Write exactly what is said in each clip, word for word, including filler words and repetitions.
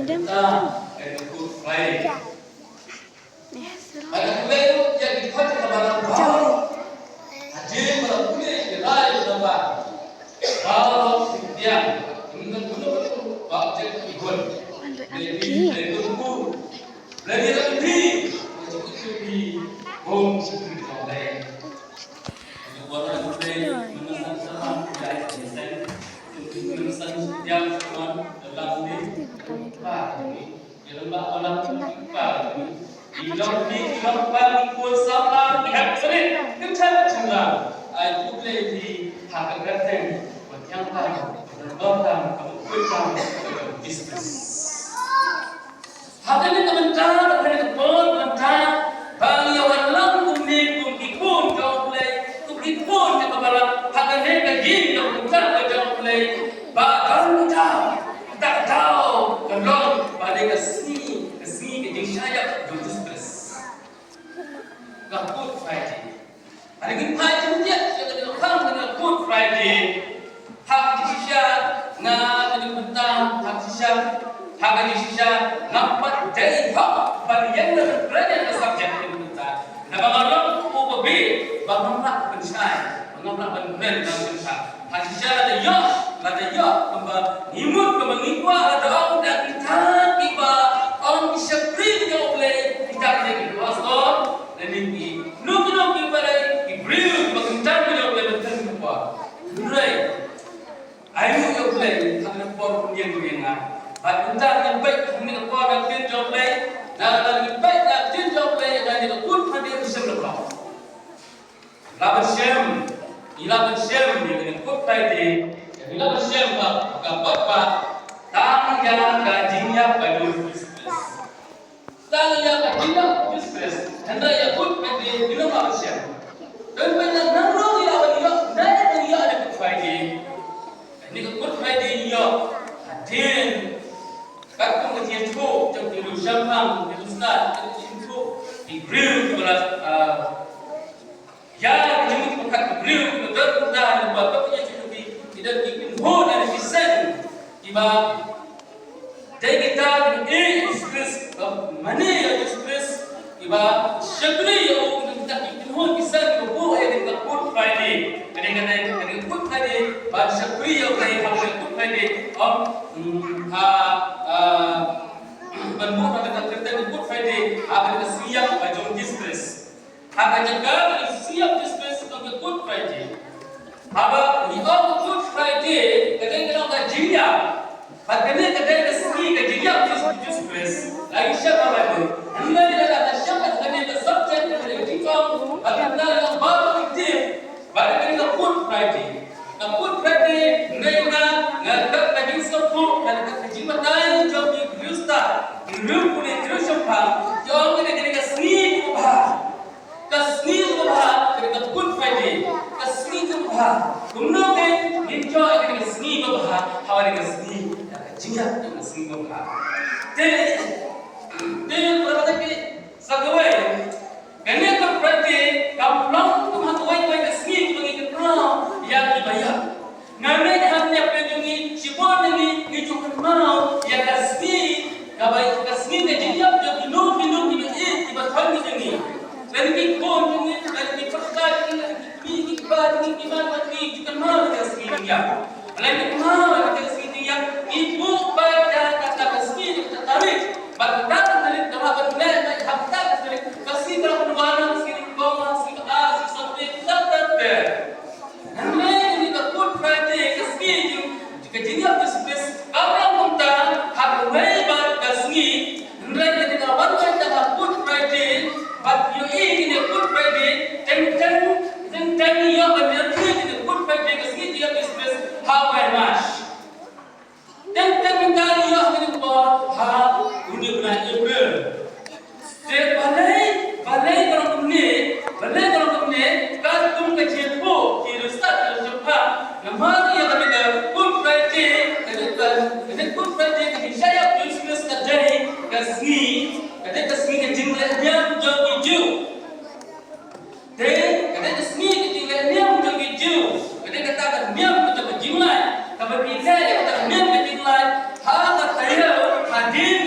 Dem. Ka dei ka Good Friday. Yes, sir. Bad ka Good Friday ïa ki khot ka balang ba. Hadien ba la pule ki rai na ba. Ba ba ki tiang. Kum na kum na ba ba ki gun. Wan doi am ki. Ble ni ram ni. Ble ni ram ni. Bong. Ha kane ka bynta, ha kane ka por, bynta ba ngi ïa wan lang kumne kum ki khun jong U Blei, kum ki khun jong ka balang, ha kane ka ïing jong U Blei, jong U Blei, ba don ka daw, ka daw ka long ba dei ka sngi, ka sngi ka jingshah ïap jong U Jisu Khrist. Ka Good Friday. Hynrei ngin phai jingtiat ïa ka dei ka Good Friday. Ha ka jingshisha nga ka dei bynta, ha ka jingshisha, ha ka jingshisha ngam pat dei hok ban ïeng na ka kren ïa ka subject ka dei bynta. Naba nga long u ba bit ba ngam lah ban shai, ba ngam lah ban kren, ban kren. Ha shisha lada ïoh, lada ïoh kumba ngi mut kumba ngi kwah, lada ong da kita kiba ong ki shakri jong U Blei, kita ki dei ki pastor, lane ki, kino kino kiba dei ki briew kiba kyntang jong U Blei, ba kren kumba. Hynrei ai nguh ïa U Blei ha kane ka por, kumne kumne nga. Bad kumta ngin peit ha kane ka por na ka ktien jong U Blei, na ka ktien jong U Blei, na ka ktien jong U Blei, na ka ktien jong U Blei, Ngi lah ban shem, ngi lah ban shem ïa kane ka Good Friday, ngi lah ban shem ba ka bot ba tang ïa ka jingïap ka jong U Jisu Khrist. Tang ïa ka jingïap U Jisu Khrist. Hynrei ïa Good Friday ngim lah ban shem. Don ba nang nang ruh ngi lah ban ïoh, nang nang ïoh ïa Good Friday. Kane ka Good Friday ngi ïoh hadien katkum ka jingïathuh jong ki riewshemphang, ki riewstad, ki riewstad, ki briew kiba la, ah, ïa, ki jingmut kiba khat ki briew kiba don kumta, kiba don ki jingmut ki, ki don ki kynhun ne ki seng kiba dei kita kiba ïeit ïa Jisu Khrist, kiba mane ïa Jisu Khrist, kiba shakri ïa u, kiba don kita ki kynhun ki seng kiba buh ïa kane ka Good Friday. Kane, kane, kane ka Good Friday ban shakri ïa u, kane ka Good Friday, um, ha, ah, ban buh ïa kane ka Good Friday ha kane ka sngi ïap ka jong Jisu Khrist. Ha ka jaka ka sngi ïap Jisu Khrist ka long ka Good Friday. Haba ngi ong Good Friday, ka dei ka long ka jingïap. Bad kane ka dei ka sngi ka jingïap Jisu, Jisu Khrist. La ngi shem ha Baibl. Hynrei lada ka shem ha kane ka subject, kane ka jingong, bad kane ka long baroh ki tip, bad kane ka Good Friday. Ka Good Friday, hynrei nga, nga kat ka jingsngewthuh, nga kat ka jingbatai jong ki Khristan, ki riewpule, ki riewshemphang, ki ong kane, kane ka sngi kaba bha. Ka sngi kaba bha, kane ka Good Friday, ka sngi kaba bha. Kumno ngin, ngin ïoh ïa kane ka sngi kaba bha, haba dei ka sngi, ka jingïap, ka sngi kaba bha. Te, te, para ki, sa kawei, kane ka Good Friday, kam long kum ha kawei kawei ka sngi kaba ngi kynmaw ïa kiba ïap. Nga ngeit hangne ha pdeng jong ngi, shibun na ngi, ngi ju kynmaw ïa ka sngi, kaba, ka sngi ka jingïap jong kino kino kiba ïeit kiba thoh ki jong ngi. Lane ki khun jong ngi, lane ki pyrthei jong ngi, lane ki kmie ki kpa jong ngi, ki mei ki pa jong ngi, ju kynmaw ïa ka sngi jingïap. Lane kynmaw ïa ka sngi jingïap, ngi buh pat ïa kata ka sngi, ïa kata ka tarik. Bad kata ka tarik ka lah ban leh, bad kata ka tarik, ka sngi ka lah ban wan, ka sngi ka wan, ka sngi ka ar, ka sngi ka ar, ka sngi ka ar. Hynrei kane ka Good Friday, ka sngi jong ka jingïap Jisu Khrist, kam long kumta ha kawei pat ka sngi. Hynrei kane ka wan kata ka Good Friday, bad ïohi kane Good Friday, teng teng, teng teng ïoh ban ïohi kane Good Friday, ka sngi jingïap Jisu Khrist, ha u bnai March. Teng teng mynta ngi ïoh kane ka por ha une u bnai April. Te balei, balei ka long kumne, balei ka long kumne, katkum ka jingïathuh ki riewstad ki riewshemphang, namar ïa kane ka Good Friday, kane ka, kane Good Friday ka jingshah ïap Jisu Khrist ka dei ka sngi, ka dei ka sngi ka jingleh niam jong ki Jiw. Te, ka dei ka sngi ka jingleh niam jong ki Jiw. Ka dei kata ka niam ka jong ka jingleh. Kaba ki leh ïa kata ka niam ka jingleh. Ha ka taïew, hadien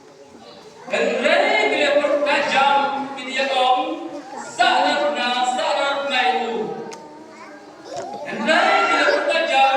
Hynrei ki leopard ka jam, ki ïa ong, "Sah na runa, sah na runa ïa u." Hynrei ki leopard ka jam,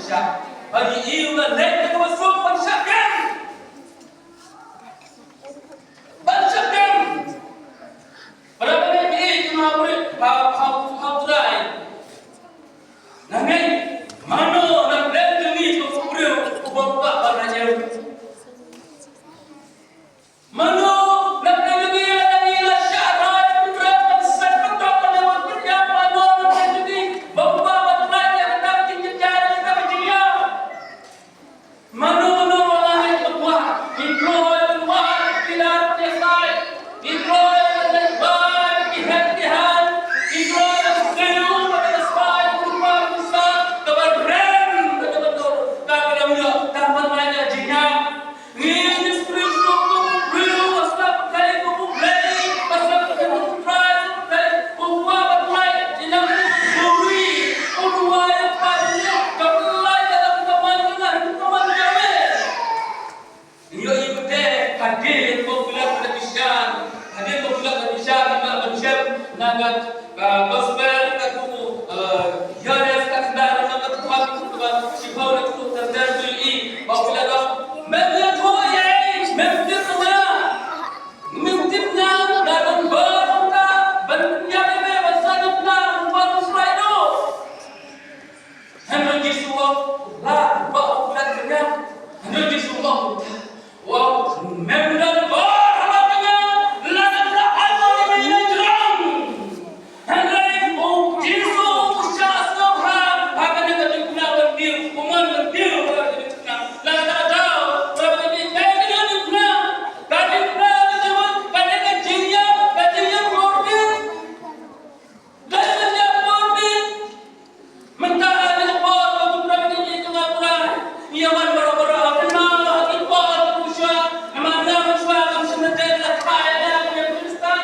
Shah. Ba ngi ïohi ba leh kaba suk ban shah kem. Ban shah kem. Para bangeit, ngi ïohi ha u briew, ha, ha, ha u Trai. Nga ngeit, mano na pdeng jong ngi kum u briew uba kwah ban rah ïing? Mano na pdeng jong ngi lada ngi la shah rai pynrem ban set patok ban ïa ban pynïap, mano na pdeng jong ngi ba kwah ban lait ïa kata ka jingjynjar, kata ka jingïap? Mano mano ruh la ngi kwah, ngi kloi ban wad ki lar ki sai, ngi kloi ban leit bai ki het ki hain, ngi kloi ban sngewthuh ba ka spah u kpa u kpa kaba rem kaba dur ka khlem ïoh, ka ban lait ïa ka jingïap. Ngi Jisu Khrist kum u briew ba sngap pyrthei kum u Blei, ba sngap pyrthei kum u Trai, sngap pyrthei kum u Kpa ba Trai, ïa nang kum u Blei, u duwai ïa u Kpa jong ngi, ka pynlait ïa la ka man jong nga, ka man jong me. Ngi ïohi pat hadien ba u Pilat u la bishar, hadien ba u Pilat u la bishar, ngi lah ban shem na ka, ka gospel, ka tu, eh, Ïoannis ka khyndai, na ka tu, ka tu, ka shiphew, na ka tu, ka ter, tu i, ba u Pilat u ong, mem ïathuh ïa i, mem tip ïa nga, mem tip ïa nga, nga don bor, ban ïa me, ban sa ïa nga, ban sa ïa nga. Hynrei Jisu u ong, la ba u Pilat kynjat. Hynrei Jisu u ong, u ong, mem don bor ha la ka nga, lada nga ai bor ïa me, ïa jrong. Hynrei u Jisu u shah sngewbha ha kane ka jingkynmaw ban kiew, u mon ban kiew ha kane ka jingkynmaw. La ka daw, la ka jingkynmaw, ka jingkynmaw, ka jingkynmaw, ka jingkynmaw, ka jingkynmaw, ka jingkynmaw. Mynta ha kane ka por ba u Trai u ïeit ïa nga, u Trai, ïa wan baroh baroh, kynmaw ha ki por ki por shuwa, namar nga mynshuwa ngam shym la dei la kha ïa nga kum u Khristan.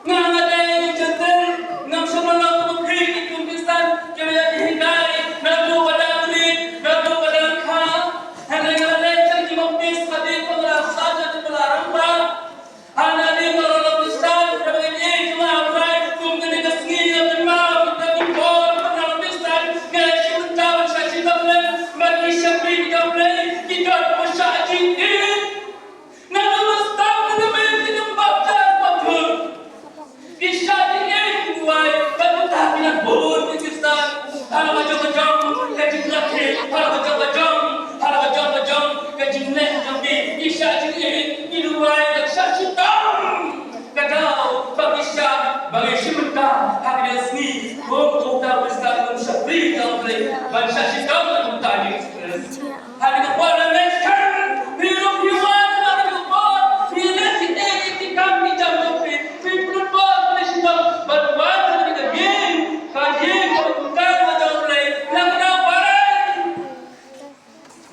Nga nga dei u Jentil, ngam shym la long kum u Khristan, kiba ïa ki hikai, naduh ba dang rit, naduh ba dang kha. Hynrei nga la leit sha ki baptis hadien ba nga la sah, hadien ba la rangbah. Hana dei ba la long Khristan, kaba ïeit ïa nga, u Trai, kum kane ka sngi nga kynmaw ïa kita ki por ba nga long Khristan, nga ïashim bynta ban shah shitom lem bad ki shakri ki jong U Blei, ki don ba shah jingïeit. Nga la long Khristan, nga la mih ki nongbaptis baptis. Ki shah jingïeit, ki duwai, bad mynta ki la bun ki Khristan. Ha la ka jong ka jong ka jingrakhe, ha la ka jong ka jong, ha la ka jong ka jong ka jingleh jong ki, ki shah jingïeit, ki duwai, ki shah shitom. Ka daw ba ngi shah, ba ngi shim bynta ha kine ki sngi, kum uta u Khristan, kum u shakri jong U Blei, ban shah shitom kum uta u Khristan. Ha kane ka por, next time, phi ruh phi wan ha kane ka por, phi leh kiei kiei ki kam ki jam jong phi, phi pynlut bor phi shitom ban wan ha kane ka ïing, ka ïing kaba kumta ka jong U Blei, na ka daw ba rai.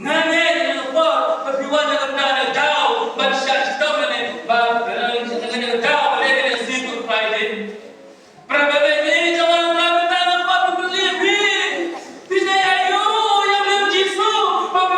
Nga ngeit ha kane ka por ba phi wan na ka bynta ka daw ban shah shitom lane ba, eh, na ka daw ba leh kane ka sngi Good Friday. Para bangeit, ngi ïeit jong nga, na ka bynta ka daw ba phi pynlip phi. Phi dei aïu ïa u Jisu ba phi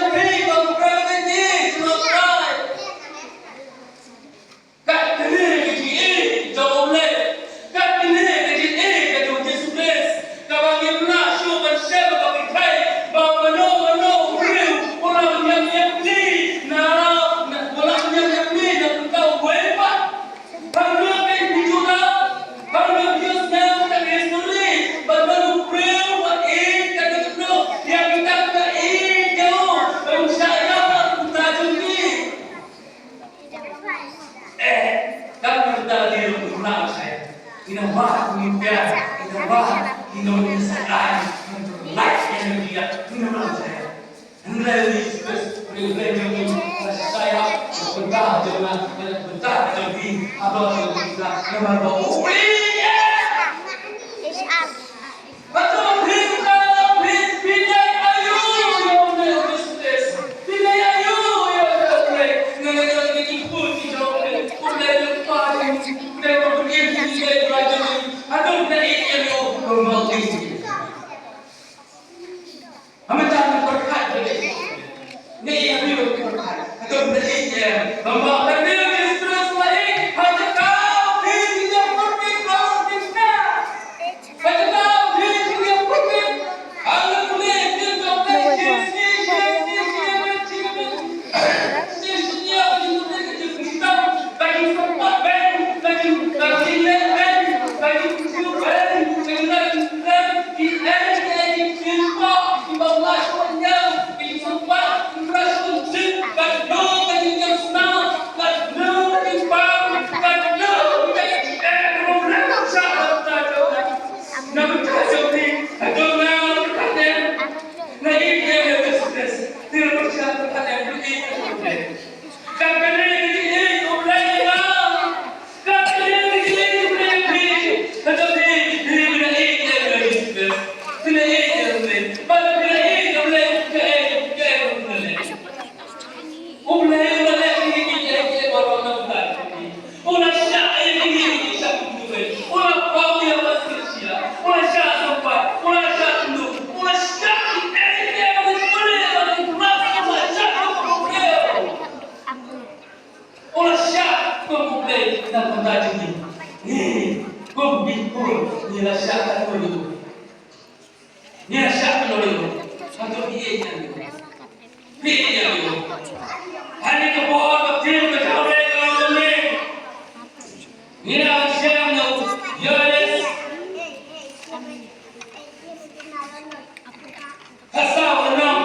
ïaphi ba u Trai u dei, u Trai. Kat kane ka jingïeit jong U Blei. Kat kane ka jingïeit ka jong U Jisu Khrist. Kaba ngim lah shuh ban shem ka pyrthei ba mano mano u briew u lah ban ïap ïapli na, na, u lah ban ïap ïapli na ka bynta uwei pat. Hangno ka ïa phi ju lah, hangno phi ju sngap ka history ba mano u briew u ïeit ka dei ka dei ïa kita kiba ïeit ïa u, ba u shah ïap na ka bynta jong ki. Eh, kan mynta dei ruh u nang shai. Ina wah ngi pia, ina wah ina ngi sakai, lai ina ngi ya, ina nang shai. Hynrei ni spes, ni le jong ni, la shai ha, bynta jong na, bynta jong ni, ado jong ni, na, na mar ba u. Hato phi kynmaw phi, phi dei aïu ïa U Blei Jisu Khrist? Phi dei aïu ïa U Blei? Nga nga nga ki khun ki jong U Blei, U Blei u Kpa jong ngi, U Blei u Mynsiem Bakhuid jong ngi. Hato phi dei aïu ïa U Blei? Mynta ngi pyrkhat ïa U Blei. Ngi ïa U Blei ngi pyrkhat. Hato phi dei aïu ïa U Blei? Mynta U Blei Jisu Khrist la ïeit, ha jaka phi ki jong phi ki jong phi. U Blei u la leh ïa kine kiei kiei baroh na ka bynta jong phi. U la shah ïa kine kiei kiei sha kumjuh. U la paw ïa ka shisha. U la shah sympat. U la shah tynjuh. U la shah kiei kiei baroh na ka bynta jong phi. U la shah kum u Blei na ka bynta jong ngi. Ngi kum ki khun ngi la shah katno ïa u. Ngi la shah katno ïa u. Hato phi ïeit ïa u? Phi ïeit ïa u? Ha kane ka por ba tim ka jingïeit ka long jong ngi. Ngi la shem ïa u Yohanes. Ka saw ka nong.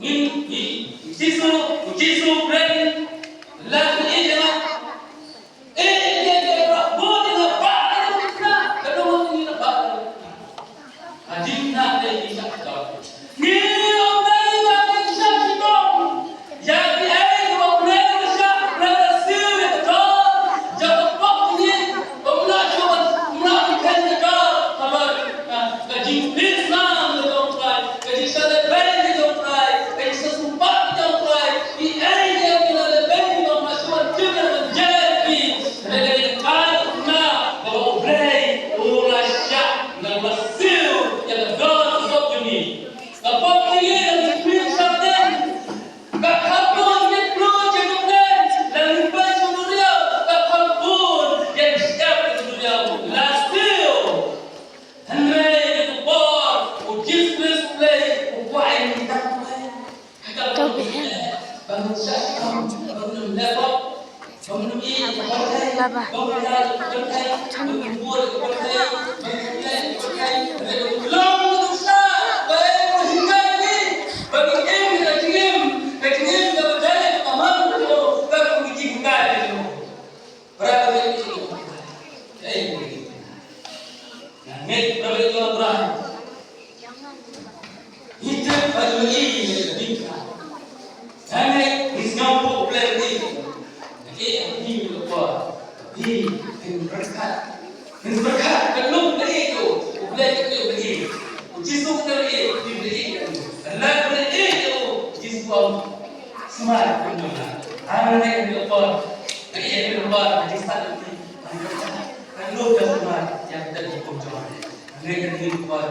ngin, i, i Jisu, u Jisu u kren, la ngin ïa nga. Eh, ïa, ïa, ïa, bun ïa nga, bah ïa nga, ka dong ïa nga, bah ïa nga. Hadien nangta ki shah shitom. Ngi ong dei ba ki shah shitom. Ïa kiei kiba U Blei u la shah, U Blei u la siew ïa ka dor jong ka pop jong ngi. Ba ym lah shuh ban, ym lah ban kren ïa ka dor. Haba, ah, ka jingpynslem ka jong U Trai, ka jingshah lehbeiñ ka jong U Trai, ka jingshah sumpat ka jong U Trai. Kiei kiei ki la lehbeiñ ki ym lah shuh ban jur ïa ka jingïeit ki. Hynrei ka dei ka kai ka khynnah ba U Blei u la shah, u la siew ïa ka dor ka pop jong ngi. Ka pop jong ngi ka jingpynshah lehbeiñ. Ka kham bun ngi pynlut ïa ka pop, la ngi pynshah duriaw, ka kham bun ïa ka shyiap ka duriaw, la siew. Hynrei ïa ka por, U Jisu Khrist U Blei u kwah ïa ngi tang Blei. Ka dei ba ngin shah shitom, ba ngin leh pop. Ngi tip ba ïohi ïa ka bynta. Tang ngi sngewthuh U Blei u ïeit. Ngi ïohi ïa ka por. Ngi pynbyrkhat. Pynbyrkhat ka lum ka ïeit u Blei, ka ïeit u Blei. U Jisu ka ïeit u Blei. Ka lad u Blei ïeit u Jisu. Sumar pynbyrkhat. Tang ngi ïohi ïa ka por. Ngi ïohi ïa ka por. Ngi sat. Ka lum ka sumar ïa ka kum jong. Ngi ïohi ïa ka por.